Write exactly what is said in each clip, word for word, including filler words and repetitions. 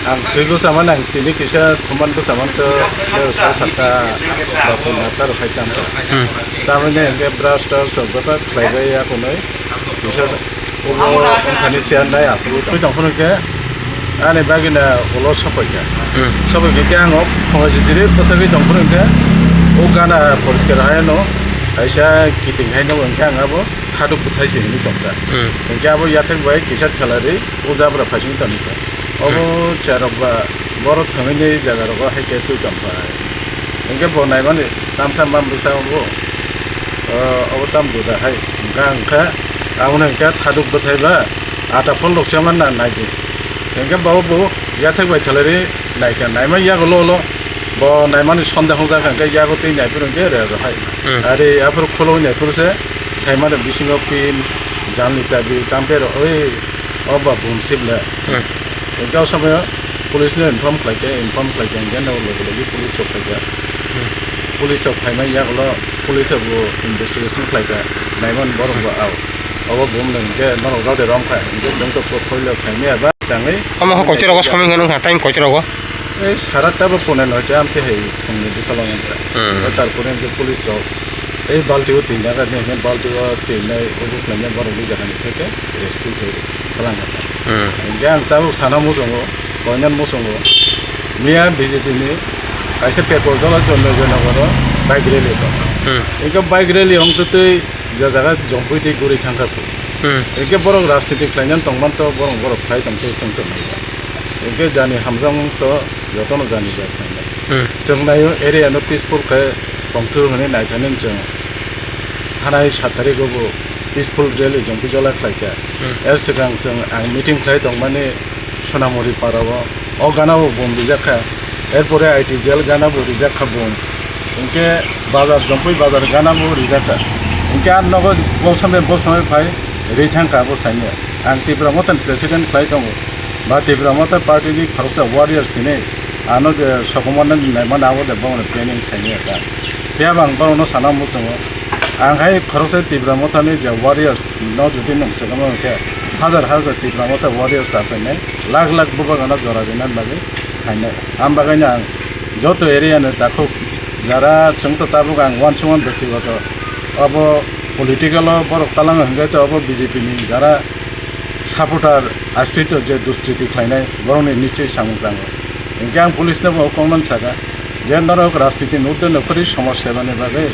Ang thwi bwsamani, ang tini kisa thuman bwsamani khe, khe sa satta ba punda taro khai tamo. Hmm. Tamoni hwnkhe brush trush rok bebak khlaibai ya kunui. Kisa ulo wngthani chair nai aswk tong phuru khe ani bagina ulo sopai kha. Hmm. Sopai khe khe ang o phungo sijiri bwthagwi tong phuru khe o gana poriskar hai no kaisa kiting hai no hwnkhe ang abo thaduk bwthai se hinwi tong kha. Hmm. Hwnkhe abo yathek bai kisa khelari o jabra phaising tong kha. Obo cherok ba borok thwngwi ni jaga rogo hai khe twi tong phai. Hwnkhe bo naimani tamsa mam bwsa obo, o, obo tam juda hai. Hwnkha hwnkha aboni hwnkhe thaduk bwthai ba ata phol rok se man na nai di. Hwnkhe bo bo yathek bai thalari nai kha, naima yago lo lo bo naimani sonde hwngjak hwnkhe yago twi nai phuru hwnkhe rejo hai. Hmm. Ari aphuru khuloi nai phuru se saimani bisingo pin, janli tabi, champe rok, oi, o ba bum sibla. Hmm. Hwnkhe o somoyo police no inform khlai khe, inform khlai khe, hwnkhe no logi logi police rok phai kha. Hmm. Police rok phaimani yagulo police rok bo investigation khlai kha, naimani borok bo Hmm. Ao. Obo bum no hwnkhe norok rode rom kha, hwnkhe chwng to po-, poila saimaya ba tangwi. Omo ho kochor rogo somoi hwnwi wngkha, time kochor rogo? Ei sara ta bo pone noita amte hai phungni bikalo wngkha. Hmm. Tarpore hwnkhe police rok ei balti o twi naga, hwnkhe balti o twi nai obo khlainai borok ni jaga ni theke rescue khe. Kwlangkha. Hmm. Hingke ang tabuk sana muchungo, koinani muchungo, miya B J P ni kaisa petrol jala Joynagar o bike rally tong. Hmm. Hingke bike rally wngtwi twi je jaga Jompui twi guri thangkha. Hmm. Hingke borok rajniti khlainani tongmani to borok borok khlai tongtwi chwng tongmani. Hingke jani hamjakmung to jotono jani bai khlainai. Hmm. Chwng naio area no peaceful khe tongthwng hwnwi naithani chwng thanai sat tarikgo bo peaceful rally Jompui jala khlaikha. Hmm. Er swkang chwng ang meeting khlai tongmani Sonamuri parao, o gana bo bum rijak kha. Erpore I T jail gana bo rijak kha bum. Hinkhe bazar, Jompui bazar gana bo rijak kha. Hinkhe ar nogo bosome bosome phai ri thang kha bo saimya. Ang Tipra Motha ni president khlai tongo. Ba Tipra Motha party ni khoroksa warriors hinwi ano je sokomorna naimani abo de bongni planning saimya ta. Phiya bo ang borokno sana muchungo. Ang hai khoroksa Tipra Motha ni je warriors no jodi nwng swkangma hwnkhe hajar hajar Tipra Motha warriors achainai lakh lakh bubagrano jora rinani bagwi phainai. Am bagwino ang joto area ni takhuk jara chwng to tabuk ang uansukmani bektigoto obo political o borok talangwi hwnkhe to obo B J P ni jara supporter ashrito je duskriti khlainai borokni nichoi samung tango. Hinkhe ang police no bo kokno sakha je norok rajniti ni udde no kwrwi somaj sebani bagwi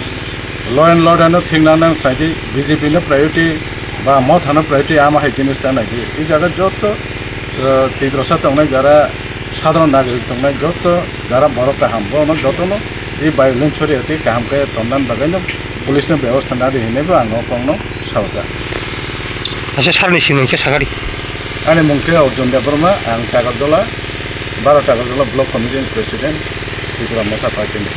law and order no thik nang nang khlai di, B J P no priority ba Motha no priority ama hai jinis ta nai di. I jaga joto, eh, Tiprasa tongnai jara sadharon nagarik tongnai joto jara borok kaham borokno jotono i violence choriya twi kaham khe tonnani bagwino police no bebosta nadi hinwi bo ang o kokno sakha. Acha, sir ni simung khe sakha di. Ani mung khe Arjun Debbarma, ang Takarjala, baro Takarjala Block Committee ni President, Tipra Motha Party ni.